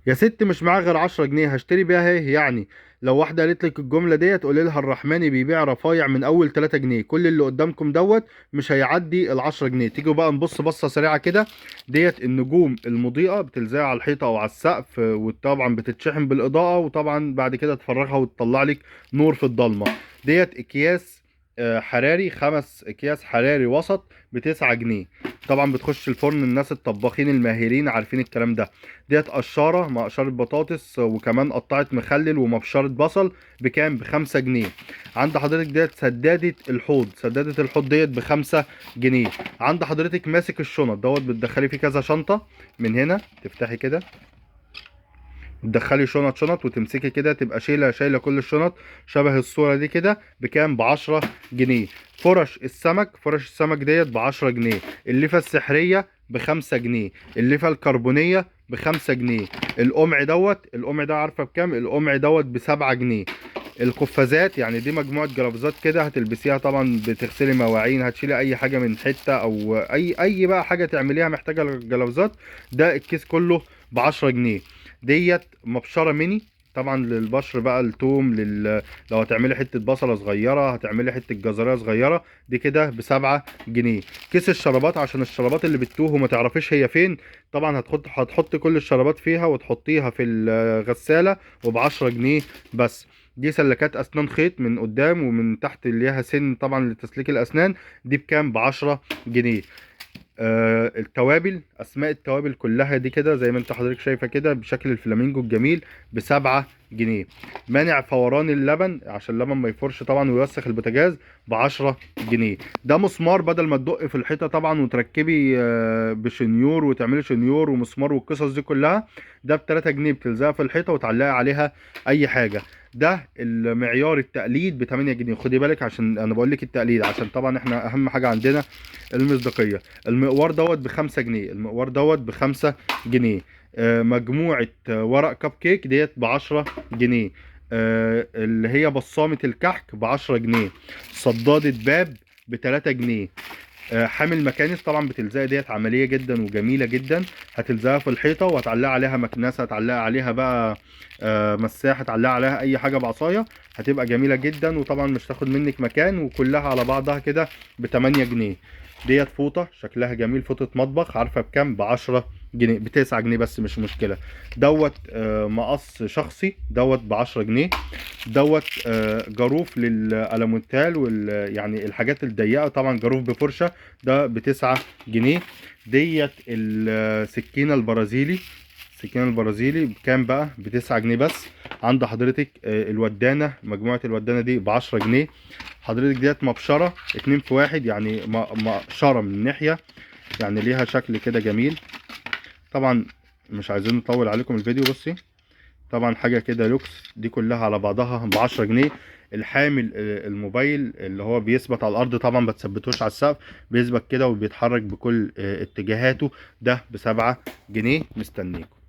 يا ست مش معايا غير 10 جنيه هشتري بيها ايه يعني؟ لو واحدة قالت لك الجملة ديت قولي لها الرحماني بيبيع رفايع من اول 3 جنيه، كل اللي قدامكم دوت مش هيعدي ال 10 جنيه. تيجوا بقى نبص بصة سريعة كده. ديت النجوم المضيئة بتلزقها على الحيطة او على السقف، وطبعا بتتشحن بالاضاءة، وطبعا بعد كده تفرغها وتطلع لك نور في الضلمة. ديت اكياس حراري، 5 اكياس حراري وسط ب9 جنيه، طبعا بتخش الفرن، الناس الطباخين الماهرين عارفين الكلام ده. ديت قشاره مقشره بطاطس، وكمان قطعت مخلل ومبشره بصل، بكام؟ ب5 جنيه. عند حضرتك ديت سداده الحوض، سداده الحوض ديت ب5 جنيه. عند حضرتك ماسك الشنط دوت، بتدخلي فيه كذا شنطه من هنا، تفتحي كده تدخلي شنط شنط وتمسكي كده، تبقى شايله كل الشنط شبه الصورة دي كده، بكام؟ ب10 جنيه. فرش السمك، فرش السمك ديت ب10 جنيه. الليفه السحريه ب5 جنيه. الليفه الكربونيه ب5 جنيه. القمع دوت، القمع ده عارفه بكام؟ القمع دوت ب7 جنيه. القفازات، يعني دي مجموعة جرافزات كده هتلبسيها، طبعا بتغسلي مواعين، هتشيلي اي حاجة من حتة او اي بقى حاجة تعمليها محتاجه الجلافزات، ده الكيس كله ب10 جنيه. ديت مبشرة ميني، طبعا للبشر بقى، التوم، لو هتعملي حتة بصله صغيرة، هتعملي حتة جزريه صغيرة، دي كده ب7 جنيه. كيس الشرابات، عشان الشرابات اللي بتتوه وما تعرفيش هي فين، طبعا هتحط كل الشرابات فيها وتحطيها في الغسالة، وب10 جنيه بس. دي سلكات اسنان خيط من قدام ومن تحت اللي ليها سن طبعا لتسليك الاسنان، دي بكام؟ ب10 جنيه. التوابل، اسماء التوابل كلها دي كده زي ما انت حضرتك شايفه كده بشكل الفلامينجو الجميل ب7 جنيه. مانع فوران اللبن عشان اللبن ما يفورش طبعا ويوسخ البوتاجاز ب10 جنيه. ده مسمار بدل ما تدق في الحيطة طبعا وتركبي بشنيور وتعملي شنيور ومسمار والقصص دي كلها، ده ب3 جنيه، بتلزقها في الحيطة وتعلقي عليها اي حاجة. ده المعيار التقليد ب8 جنيه. خدي بالك عشان انا بقول لك التقليد، عشان طبعا احنا اهم حاجة عندنا المصداقية. المقوار دوت ب5 جنيه، المقوار دوت ب5 جنيه. مجموعة ورق كب كيك ديت ب10 جنيه. اللي هي بصامه الكحك ب10 جنيه. صداده باب ب3 جنيه. حامل مكانس طبعا بتلزقي ديت عملية جدا وجميلة جدا، هتلزقها في الحيطة وهتعلقي عليها مكنسة، هتعلقي عليها بقى، مساحة، هتعلقي عليها اي حاجة بعصاية، هتبقى جميلة جدا، وطبعا مش تاخد منك مكان، وكلها على بعضها كده ب8 جنيه. ديت فوطه شكلها جميل، فوطه مطبخ، عارفه بكام؟ ب10 جنيه، ب9 جنيه بس مش مشكلة. دوت، مقص شخصي دوت ب10 جنيه. دوت، جاروف للالوميتال وال، يعني الحاجات الضيقه، طبعا جاروف بفرشه، ده ب9 جنيه. ديت السكينة البرازيلي، السكينة البرازيلي بكام بقى؟ ب9 جنيه بس. عند حضرتك، الودانه، مجموعة الودانه دي ب10 جنيه. حضرتك ديت مبشرة 2 في 1، يعني مقشره من ناحية، يعني ليها شكل كده جميل. طبعا مش عايزين نطول عليكم الفيديو، بصي طبعا حاجة كده لوكس، دي كلها على بعضها ب10 جنيه. الحامل، الموبايل اللي هو بيثبت على الارض، طبعا ما تثبتوش على السقف، بيثبت كده وبيتحرك بكل اتجاهاته، ده ب7 جنيه. مستنيكم.